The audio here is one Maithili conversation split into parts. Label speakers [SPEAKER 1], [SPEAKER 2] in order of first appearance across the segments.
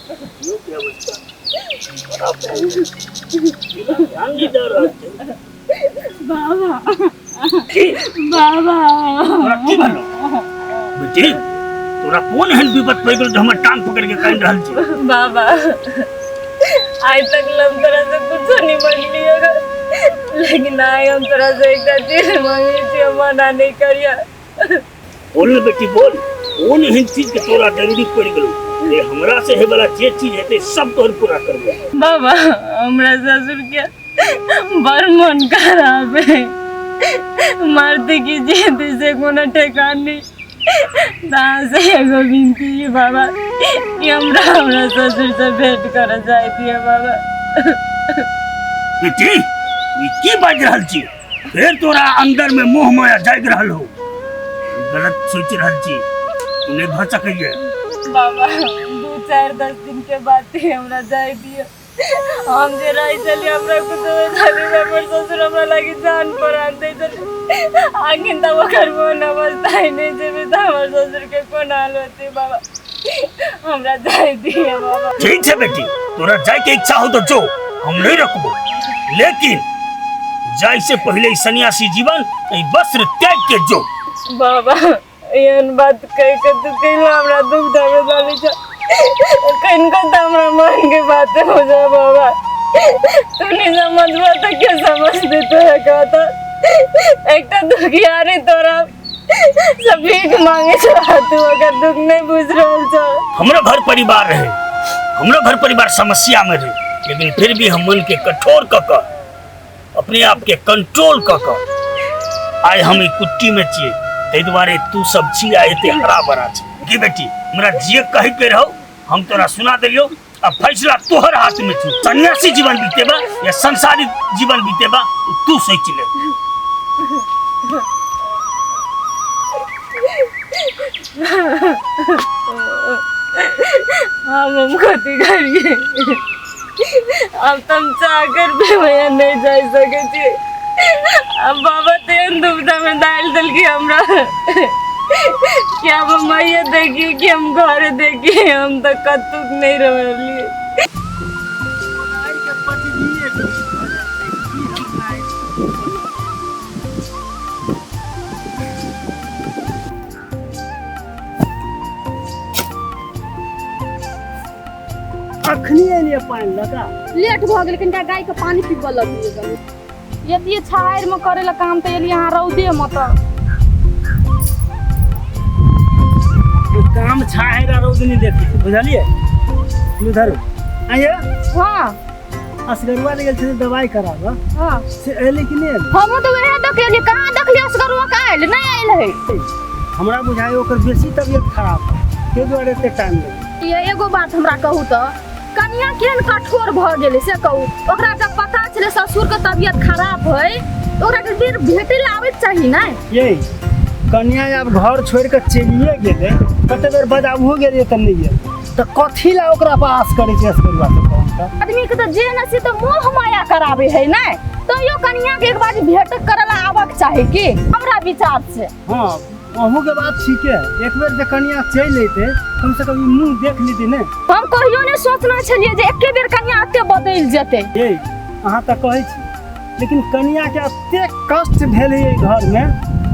[SPEAKER 1] बेटियों के अवस्था खराब भए गेल। बिना ध्यान नहि दऽ रहल छै।
[SPEAKER 2] बाबा।
[SPEAKER 1] की?
[SPEAKER 2] बाबा।
[SPEAKER 1] तोरा की भेलौ बेटी? तोरा कोन एहन विपत पड़ि गेल जे हमर टांग पकड़ि के कानि रहल छी?
[SPEAKER 2] बाबा, आइ तक हम तोरा से कुछो नहीं मांगलियो, लेकिन आइ हम तोरा से एकटा चीज मांगे छियो, मना नहीं करिया।
[SPEAKER 1] बोल ने बेटी बोल, कोन एहन चीज के तोरा जरूरी पड़ि गेलौ जे हमरा से हे वाला जे चीज हेतै सब तोहर पूरा करबै।
[SPEAKER 2] बाबा, हमरा ससुर के बड़ मन खराब है, मारते की जेते से कोनो ठेकान नहीं। तहाँ से एगो विनती है बाबा कि हमरा हमरा ससुर से भेंट कर जाए दिए बाबा।
[SPEAKER 1] बेटी, ई की बाजि रहल छी? फेर तोरा अंदर में मोह माया जागि रहल हो। गलत सोचि रहल छी, तू नहीं भऽ सकैए।
[SPEAKER 2] बाबा, 2 4 10 दिन के बाद ही हमरा जाए दिए। हम जे रही छलियै हमरा कुछ छली, हमर ससुर हमरा लागी जान प्राण दै छलै। आखिन तऽ ओकर मोन अवस्था ही नहीं जेबै तऽ हमर ससुर के कोन हाल होतै बाबा? हमरा जाए दिए बाबा।
[SPEAKER 1] ठीक छै बेटी, तोरा जाय के इच्छा हो तो जो, हम नहीं रखबो, लेकिन जाय से पहले ई सन्यासी जीवन ई वस्त्र त्याग के जो।
[SPEAKER 2] बाबा, एहन बात कह के तू कैला हमरा दुख दावे डाली छ? कनिको तऽ हमरा मन के बात हो जा बाबा। तू नहीं समझबा तऽ के समझते? तोरा कहता एकटा दुखियारी तोरा सब भीख मांगे छ, तू ओकर दुख नहीं बुझ रहल छ।
[SPEAKER 1] हमरो घर परिवार रहे, हमरो घर परिवार समस्या में रहे, लेकिन फिर भी हम मन के कठोर क क अपने आप के कंट्रोल क क आइ हम ई कुट्टी में छियै। ताहि दुआरे तू सब छी आ एते हरा भरा छी। की बेटी, हमरा जे कहे के रहो हम तोरा सुना देलियौ, अब फैसला तोहर हाथ में छौ। सन्यासी जीवन बीतेबा या संसारिक जीवन बीतेबा तू सोच ले।
[SPEAKER 2] हम कथी करिए? अब तो हम चाहकर भी भैया नहीं जा सके छी। अब बाबा तेहन दुविधा में डाल देलकी हमरा कि अब हम मैया देखिए कि हम घर देखिए, हम तो कतुक नहीं रहलिए।
[SPEAKER 3] अखनी एलियै पानि लऽ कऽ।
[SPEAKER 4] लेट भऽ गेल, कनिका गाय के पानी पीबऽ लगलियै गन। यदि छाहरि में करे ला काम तऽ एलियै अहाँ रौदे में तऽ।
[SPEAKER 3] काम छाहरि आ रौद नहि देखै छै, बुझलियै? लू धरू। आइए।
[SPEAKER 4] हाँ।
[SPEAKER 3] असगरुआ ले गेल छलै दवाइ कराबऽ।
[SPEAKER 4] हाँ।
[SPEAKER 3] से एलै कि नहि एलै?
[SPEAKER 4] हमहूँ तऽ वएह देख एलियै, कहाँ देखलियै असगरुआ के आयल? नहि आयल है।
[SPEAKER 3] हमरा बुझाइ ओकर बेसी तबियत खराब है, ताहि दुआरे एते टाइम लगै।
[SPEAKER 4] ये एगो बात हमरा कहू तऽ, कनिया केहन कठोर भऽ गेलै से कहू। ओकरा जब पता छलै ससुर के तबियत खराब है तऽ ओकरा के बेर भेटै लए आबैके चाही ने।
[SPEAKER 3] ये कनिया आब घर छोड़ि कऽ चलिए गेलै, कते बेर बजाबहो गेलियै तऽ नहि गेल, तऽ कथी लए ओकरा पर आस करै छै असगरुआ सब कहू तऽ?
[SPEAKER 4] आदमी के तऽ जे न से तऽ मोह माया कराबे है ने, तैयो कनिया के एक बार भेंट करे ला आबक चाही की हमरा विचार से।
[SPEAKER 3] हाँ, अहूँ के बात ठीके है। एक बेर जे कनिया चलि अयतै कम से कम ई मुँह देख लेतै ने।
[SPEAKER 4] हम कहियो नहि सोचने छलियै जे एके बेर कनिया एते बदलि जेतै।
[SPEAKER 3] ये अहाँ तऽ कहै छी, लेकिन कनिया के एते कष्ट भेल है एहि घर में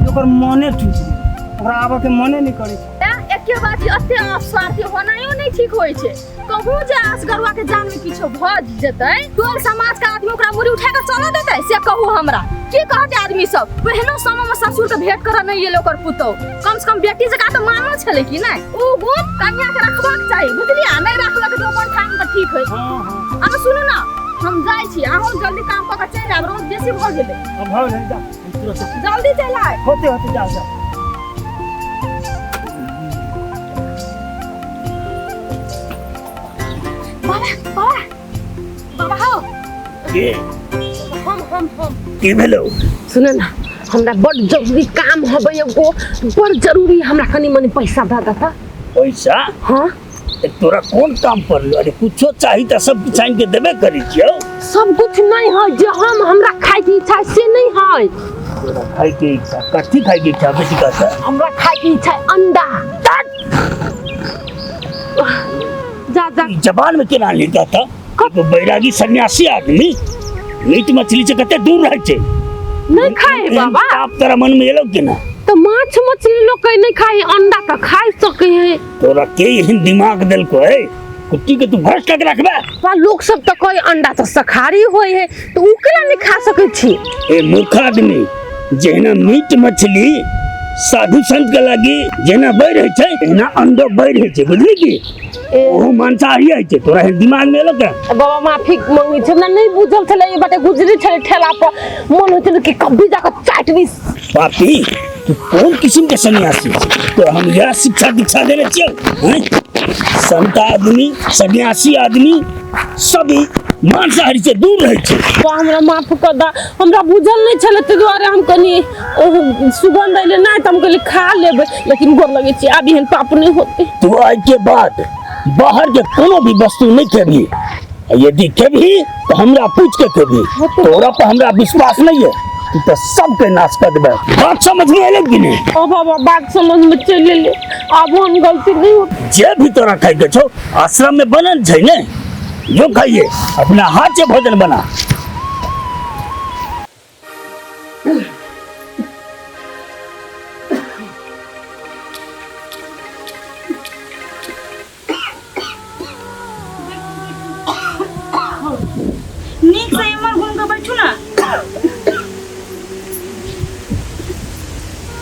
[SPEAKER 3] जे ओकर मने टूटि गेल, ओकरा आबऽ के मने नहि करै छै।
[SPEAKER 4] तैं एके बात एते स्वार्थी होनाइयो नहि ठीक होइ छै। कहूँ जे असगरुआ के जान में किछो भऽ जेतै, टोल समाज के आदमी ओकरा मुड़ी उठा के चलऽ देतै से कहू हमरा? की कहतै आदमी सब? ओहनो समय में ससुर के भेंट करऽ नहि एलै ओकर पुतोहु, कम से कम बेटी जकाँ तऽ मानल छलै कि नहि? ओ गुण कन्या के रखबाक चाही, बुझलियै? आ नहि रखलक तऽ अपन ठाम तऽ ठीक होइ।
[SPEAKER 3] हाँ, हाँ।
[SPEAKER 4] आ सुनू ने, हम जाइ छी, अहूँ जल्दी काम कऽ के चलि आयब, रौद बेसी भऽ गेलै।
[SPEAKER 3] अब भऽ गेलै, जा, हम तुरंत
[SPEAKER 4] जल्दी चलि आयब।
[SPEAKER 3] होते होते जा जा।
[SPEAKER 4] बाबा, बाबा, बाबा हो।
[SPEAKER 1] के?
[SPEAKER 4] हम।
[SPEAKER 1] की भेलौ?
[SPEAKER 5] सुन न, हमरा बड़ जरूरी काम हबै एगो, बड़ जरूरी, हमरा कनि मनि पैसा दऽ दऽ तऽ।
[SPEAKER 1] पैसा?
[SPEAKER 5] हाँ।
[SPEAKER 1] ए, तोरा कोन काम पड़लो? अरे कुछो चाही तऽ सब किछु आनि के देबे करै छियौ।
[SPEAKER 5] सब कुछ नहीं है, जे हम हमरा खाय के इच्छा है से नहीं है।
[SPEAKER 1] तोरा खाय के इच्छा? कथी खाय के इच्छा बेटी कहता?
[SPEAKER 5] हमरा खाय के इच्छा है अंडा। जा जा।
[SPEAKER 1] ई जबान में केना निकलत? एगो बैरागी सन्यासी आदमी मीट मछली से कते दूर रहै छै।
[SPEAKER 5] नहीं खाए बाबा।
[SPEAKER 1] पाप तोरा मन में एलो केना?
[SPEAKER 5] तो माछ मछली लोग के नहीं खाए, अंडा तो खाए सके है।
[SPEAKER 1] तोरा के एहन दिमाग देलको है? कुत्ती के तू भ्रष्ट करके रखबे।
[SPEAKER 5] बा लोग सब तो कहे अंडा तो शाकाहारी होय है, तो उ केना नहीं खा सके छी?
[SPEAKER 1] ए मूर्ख आदमी, जहिना मीट मछली साधु संत के लागी जेना बढ़ रहै छै, तहिना अंडो बढ़ रहै छै, बुझली की? ओहो मांसाहारी होइ छै। तोरा एहन दिमाग में एलो के?
[SPEAKER 5] बाबा माफी मांगे छी, हमरा नहीं बुझल छलै, ई बाटे गुजरी छलै ठेला पर, मन होइत छलै कि कभी जाके चाटि दी।
[SPEAKER 1] पापी, तू कोन किस्म के सन्यासी छी? तो हम यह शिक्षा दीक्षा देने छियौ हैं? संत आदमी, सन्यासी आदमी सभी मांसाहारी से दूर रहै छै।
[SPEAKER 5] बा हमरा माफ कर दा, हमरा बुझल नहीं छलै, ताहि दुआरे हम कनी ओ सुगंध अयलै नहि तऽ हम कहली खा लेबै, लेकिन गोर लगै छी, आब एहन पाप नहीं होतै।
[SPEAKER 1] तू आइ के बाद बाहर के कोनो भी वस्तु नहीं खेबही, आ यदि खेबही तो हमरा पूछ के खेबही। तोरा पर हमरा विश्वास नहीं है, तू तो सबके नाश कर देबे। बात समझ में एलै कि नहीं?
[SPEAKER 5] ओ बाबा बात समझ में चलि एलै, आब हम गलती नहीं होतै।
[SPEAKER 1] जे भी तोरा खाइ के छौ आश्रम में बनल छै ने, जो खाइए अपना हाथ से भोजन बना।
[SPEAKER 2] नीक से एम्हर घूम के बैठू ना।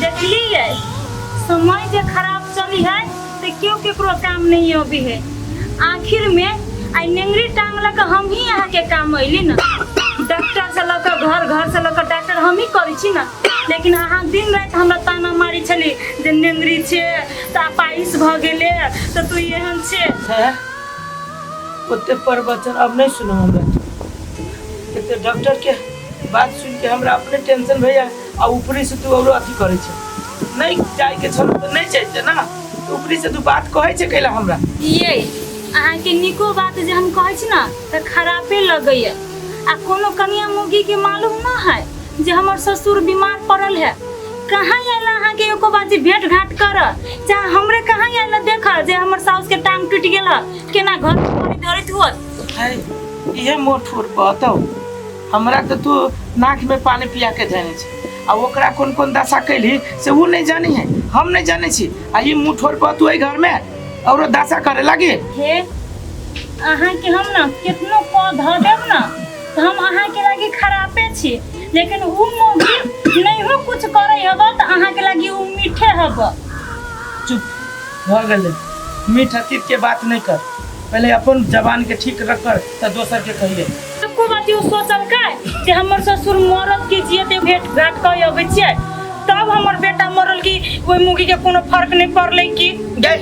[SPEAKER 2] देखलियै समय जे खराब चली है तऽ केओ केकरो काम नहीं अबी है। आखिर में आई नेंगरी टांग लऽ कऽ हम ही अहाँके काम अयली ना। डॉक्टर से लऽ कऽ घर घर से लऽ कऽ डॉक्टर हम ही करै छी ना, लेकिन अहाँ दिन राति हमरा ताना मारै छली जे नेंगरी छै तऽ अपाहिज भऽ गेलै तऽ तू एहन छै।
[SPEAKER 6] है ओते प्रवचन अब नहीं सुनो हमरा। एते डॉक्टर के बात सुन के हमरा अपने टेंशन भैया, आ ऊपरी से तू औरो अथी करै छै। नहीं जाय के छल तऽ नहीं जाइते ना, तऽ ऊपरी से तू बात कहै छै कैला हमरा?
[SPEAKER 2] ये अहाँके नीको बात जे हम कहै छी ना तऽ खरापे लगैया। आ कोनो कनिया मुगी के मालूम न है जे हमर ससुर बीमार पड़ल है। कहाँ आयल अहाँके एको बात जे भेंट घाट कर, चाहे हमरे कहाँ आयल देख जे हमर साउस के टांग टूटि गेल है, केना घर में पानी धरैत होत।
[SPEAKER 6] है इहे मोर ठोर बताओ हमरा तऽ तू नाक में पानी पिया के जाने छी, आ ओकरा कोन कोन दशा कैली से उ नहीं जानी है, हम नहीं जाने छी। आ ई मुँह ठोर पर तू एहि घर में औरो दशा करे लागी।
[SPEAKER 2] हे अहाँके हम ना केतनो कह धऽ देब ना तऽ हम अहाँके लागी खरापे छी, लेकिन उ मौगी नहियो कुछ करै हब तऽ अहाँके लागी उ मीठे हब।
[SPEAKER 6] चुप भऽ गेलै, मीठ अतीत के बात नहीं कर, पहले अपन जबान के ठीक रख कर तऽ दोसर के कहिए।
[SPEAKER 2] एको बात यो सोचलकै जे हमर ससुर मरत कि जियते भेंट घाट कऽ अबै छियै, तब हमर बेटा मरल कि ओहि मुगी के कोनो फर्क नहीं पड़लै कि।
[SPEAKER 6] गए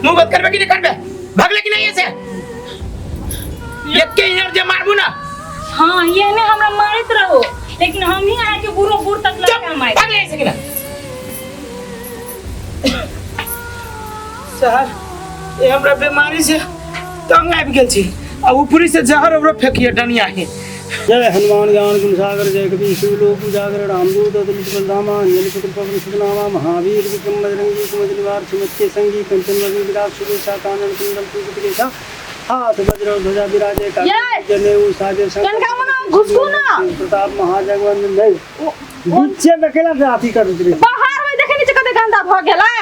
[SPEAKER 6] मुंह बंद करबे कि नहीं करबे? भगले कि नहीं ऐसे एके इयर जे मारबू ना।
[SPEAKER 2] हाँ ये ने हमरा मारैत रहो, लेकिन हम ही अहाँके बुढ़ो बूढ़ तक लड़का मारि।
[SPEAKER 6] भगले ऐसे कि ना? सर ये हमरा बीमारी से तंग आबि गेल छी, आ ऊपरी से जहर ओकरो फेकिए डनिया ही।
[SPEAKER 3] जय हनुमान ज्ञान गुण सागर, जय कबीर शिव लोक उजागर, रामदूत अतुलित बलधामा, अंजनी पुत्र पवन सुतनामा, महावीर विक्रम बजरंगी, कुमति निवार सुमति के संगी, कंचन वदन विराज सुबेशा, कानन कुंडल कुंचित केशा, हाथ वज्र ध्वजा विराजे,
[SPEAKER 4] ये!
[SPEAKER 3] जनेऊ साजे शंकर,
[SPEAKER 4] कनका मना घुसकू ना।
[SPEAKER 3] प्रताप महाजगवंदन। नहीं बीचे में केला से अथी कर देते।
[SPEAKER 4] बाहर में देखे नीचे कते गंदा भ गेलै।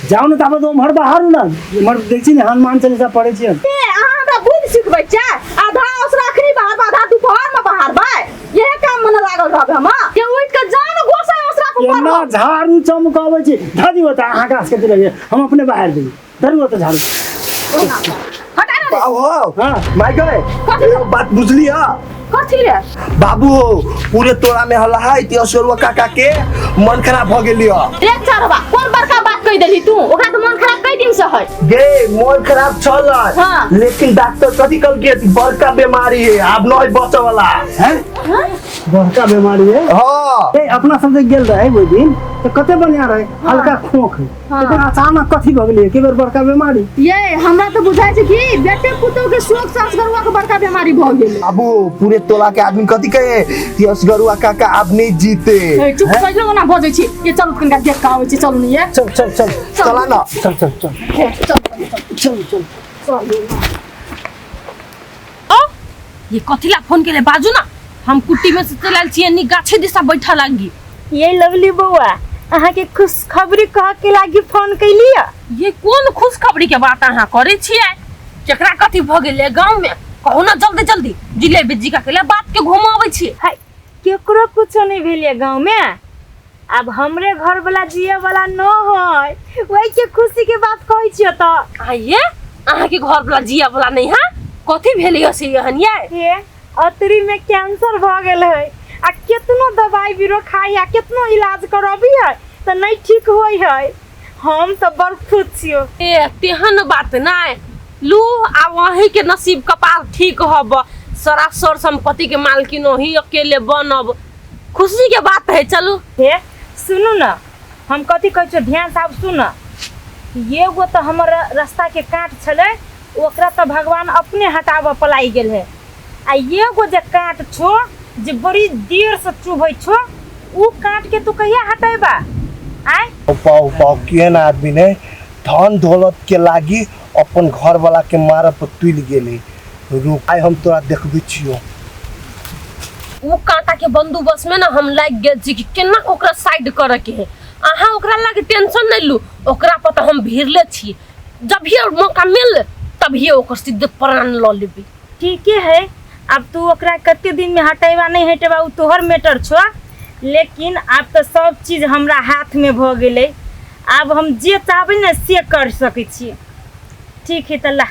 [SPEAKER 3] जाउ ने ताबे तो उम्हर बाहर ना, उम्हर देखै छी ने हनुमान चालीसा पढ़ै छी।
[SPEAKER 4] ए अहाँ हमरा बुद्धि सिखबै छै, आधा ओसरा अखनी बाहर आधा दुपहर में बाहर बाय, इहे काम में लागल रहबै हम। के उठि के जाउ ने गोसाई ओसरा पर
[SPEAKER 3] एना झाड़ू चमकाबै छी, धरी ओतऽ अहाँ गाछ के दिलैये, हम अपने बाहर देबै, धरू ओतऽ झाड़ू।
[SPEAKER 4] हटा रे।
[SPEAKER 7] बाबू हो।
[SPEAKER 3] हाँ।
[SPEAKER 7] माय गए एगो बात बुझली हा?
[SPEAKER 4] कथी रे?
[SPEAKER 7] बाबू हो, पूरे तोरा में हल्ला है इतिहास असुरवा काका के मन खराब भ गेली ह।
[SPEAKER 4] देख चरवा कोन बड़का बात कहि देली तू, ओकरा तऽ मन खराब कई दिन से है।
[SPEAKER 7] गे मन खराब छल।
[SPEAKER 4] हाँ।
[SPEAKER 7] लेकिन डॉक्टर कथी कहलकै कि बड़का बीमारी है, आब नहीं बचे वाला
[SPEAKER 3] हैं? बड़का बीमारी है।
[SPEAKER 7] हाँ।
[SPEAKER 3] ए अपना सब जे गेल रहे ओहि दिन तऽ कते बढ़िया रहे, हल्का खोंख है, लेकिन अचानक कथी भऽ गेलै के बेर बड़का बीमारी।
[SPEAKER 4] ये हमरा तऽ बुझाइ छै कि बेटे पुतोह के शोक से असगरुआ के बड़का बीमारी भऽ गेलै।
[SPEAKER 7] बाबू पूरे टोला के आदमी कथी कहे कि असगरुआ काका आब नहीं जीते।
[SPEAKER 4] ए, चुप कहियो ना बजै छी ये, चलू कनिका देख के आबै छी, चलू ने ये।
[SPEAKER 3] चल चल चल
[SPEAKER 7] चला ना।
[SPEAKER 3] चल चल चल
[SPEAKER 4] हे, चल चल
[SPEAKER 3] चल चल।
[SPEAKER 5] चलू ओ ये कथी ला फोन केले बाजू ना हम कुट्टी में से चलि आयल छियै नी गाछे दिशा बैठल लागी
[SPEAKER 2] ये लवली बौआ अहाँके खुशखबरी कह के लागी फोन कैली
[SPEAKER 5] ये कोन खुशखबरी के बात अहाँ करै छियै केकरा कथी भऽ गेलै गाँव में कहू ना जल्दी जल्दी जिलेबी जी का केला बात के घुमाबै छियै
[SPEAKER 2] हाय केकरो कुछो नहीं भेल ये गाँव में आब हमरे घर वाला जिए वाला न है वही के खुशी के बात कहै छियै तऽ
[SPEAKER 5] आइए अहाँके घर वाला जिया वाला नहीं है कथी भेल ये से एहन ये
[SPEAKER 2] हे अतरी में कैंसर भऽ गेल है आ केतनो दवाई बीरो खाइ आ केतनो इलाज करबी है तऽ नहीं ठीक होइ है हम तऽ बड़ खुश छियो
[SPEAKER 5] ए तेहन बात नहीं लू आब अहीं के नसीब कपार ठीक हब सरासर संपत्ति के मालकिन अहीं अकेले बनब खुशी के बात है चलू
[SPEAKER 2] हे सुनू न हम कथी कहै छियो ध्यान से आब सुन एगो तऽ हमर रास्ता के काँट छलै ओकरा तऽ भगवान अपने हटाबऽ पलाई गेल है आ एगो जे काँट छो जे बड़ी देर से चुभै छो उ काँट के तू कहिया हटेबा आय
[SPEAKER 7] पाउ पाउ केहन आदमी ने धन दौलत के लागी अपन घर वाला के मारऽ पर तुलि गेलै रुक आइ हम तोरा देखबै छियौ
[SPEAKER 5] उ कांटा के बंदोबस्त में ना हम लागि गेल छी कि केना ओकरा साइड करे के है अहाँ ओकरा लागी टेंशन नहीं लू ओकरा पर तऽ हम भिड़ले छी जभिए मौका मिल तभिए ओकर सीधे प्राण लऽ लेबै
[SPEAKER 2] ठीके है आब तू ओकरा कते दिन में हटेबा नहीं हटेबा उ तोहर मैटर छो लेकिन आब तऽ सब चीज हमरा हाथ में भऽ गेलै आब हम जे चाहबै ने से कर सकै छियै ठीक है तऽ ला